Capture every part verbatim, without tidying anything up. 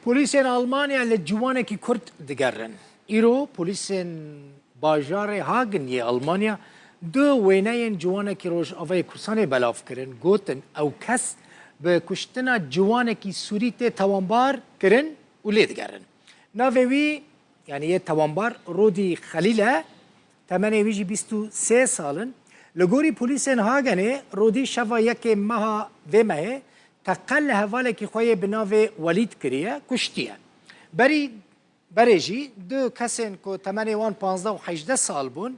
Polîsên Almanya li ciwanekî Kurd digerin. Îro polîsên bajarê Hagen yê Almanya du wêneyên ciwanekî Rojavayê Kurdistanê belav kirin. Gotin, ew kes bi kuştina ciwanekî Sûrî tê tawanbar kirin û lê digerin. Navê wî, yanî yê tawanbar, Rûdî Xelîl e. Temenê wî jî bîst û sê sal in. Li gorî polîsên Hagenê, Rûdî şeva yekê meha vê mehê teqe li hevalekî xwe yê bi navê Welîd kiriye, kuştiye. Berî, berê jî du kesên ku temenê wan panzdeh û hejdeh sal bûn,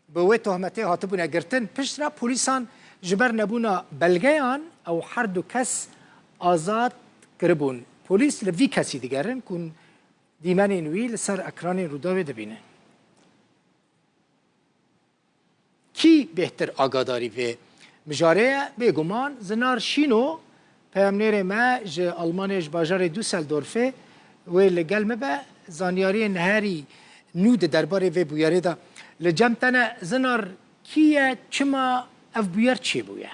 bi wê tohmetê hatibûne girtin. Piştre polîsan ji ber nebûna belgeyan ew her du kes azad kiribûn. Polîs li vî kesî digerin ku dîmenên wî li ser ekranên Rûdawê dibînin. Kî bêhtir agadarî vê mijarê ye? Bêguman Zinar Şîno, peyamnêrê me ji Almanyayê, ji bajarê Düsseldorfê, wê li gel me be, zanyariyên herî nû di derbarê vê bûyerê de li cem te ne. Zinar, kî ye, çima ev bûyer çêbûye?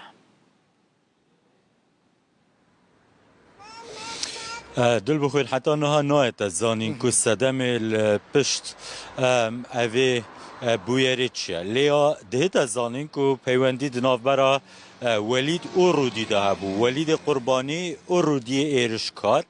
E, Dilbixwîn, heta niha nayête zanîn ku sedemê li pişt, em, evê, e, bûyerê çi ye. Lê ya dihête zanîn ku peywendî di navbera, e, Welîd û Rûdî de hebû. Welîdê qurbanî û Rûdiyê êrişkar,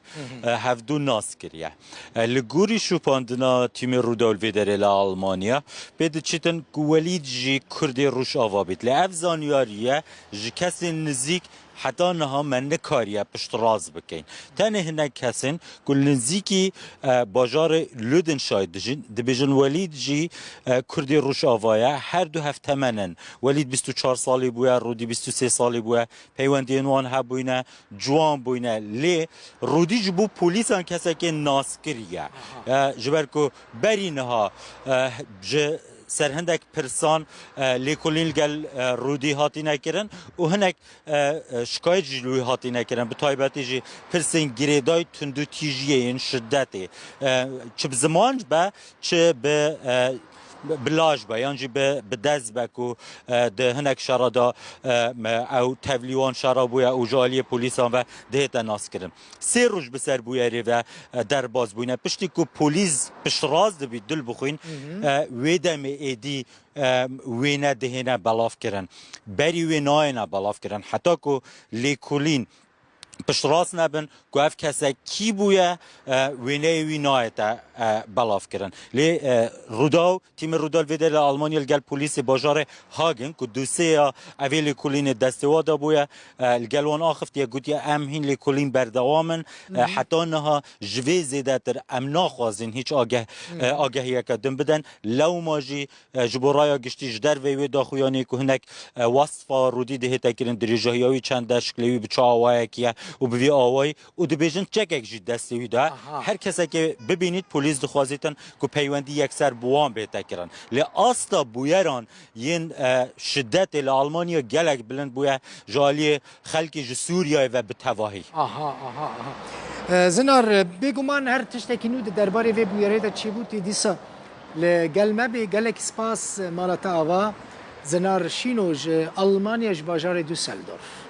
e, hevdu nas kiriye. E, li gorî şopandina tîmê Rûdaw li vê derê li Almanya, pê diçitin ku Welîd jî Kurdê Rojava bît. Lê ev zanyariye ji kesên nizîk heta niha me nikariye piştrast bikeyin. Tenê hinek kesên ku li nizîkî, e, bajarê Lüdenscheid dijîn, dibêjin Welîd jî, e, Kurdê Rojava ye. Her du hevtemen in. Welîd bîst û çar salî bûye, Rûdî bîst û sê salî bûye. Peywendiyên wan hebûyne, ciwan bûyne. Lê Rûdî ji bo polîsan kesekê naskirî ye. E, ji ber ku berî niha, e, ji ser hindek pirsan, e, lêkolîn li gel, e, Rûdî hatîne kirin û hinek, e, e, şikayet jî li wî hatîne kirin. Bi taybetî jî pirsên girêdayî tundûtîjiyê yên şidetê. E, çi bi ziman be, çi bi, e, bi laj be, yan jî bi, bi dest be ku, e, di hinek şera de, e, me, ew tevlî wan şera bûye û ji aliyê polîsan ve dihête naskirin. Sê roj bi ser bûyerê ve, e, derbas bûyne. Piştî ku polîs piştrast dibî, Dilbixwîn, e, wê demê êdî, e, wêne dihêne belavkirin. Berî wê nayêne belavkirin. Heta ku lêkolîn piştrast nebin ku ev kesek kî bûye, e, wêneyê wî nayête, e, belavkirin. Lê, e, Rûdaw, tîmê Rûdaw li vê derê li Almanya li gel polîsê bajarê Hagen ku dosyeya evê lêkolînê destê wa de bûye, e, li gel wan axiftiye, gotiye, em hîn lêkolîn berdewam in, e, heta niha ji vê zêdetir em naxwazin hîç ageh-, e, agehiyeke din bidin. Lewma jî, e, ji bo raya giştî ji derveyî wê daxuyaniyê ku hinek, e, wesfa Rûdî dihête kirin, dirêjahiya wî çend e, şiklê wî bi çi awayekî ye û bi vî awayî û dibêjin çekek jî destê wî de. Aha. Her kesekê bibînît, polîs dixwazîtin ku peywendî yekser bi wan bête kirin. Lê asta bûyeran yên, e, şidetê li Almanya gelek bilind bûye ji aliyê xelkê ji Sûriyeyê ve bi tevahî. Aha, aha, aha. E, Zinar, e, bêguman her tiştekî nû di derbarê vê bûyerê de çêbû tê dîsa li gel me bê. Gelek spas, e, mala te ava. Zinar Şîno ji Almanya, ji bajarê Düsseldorf.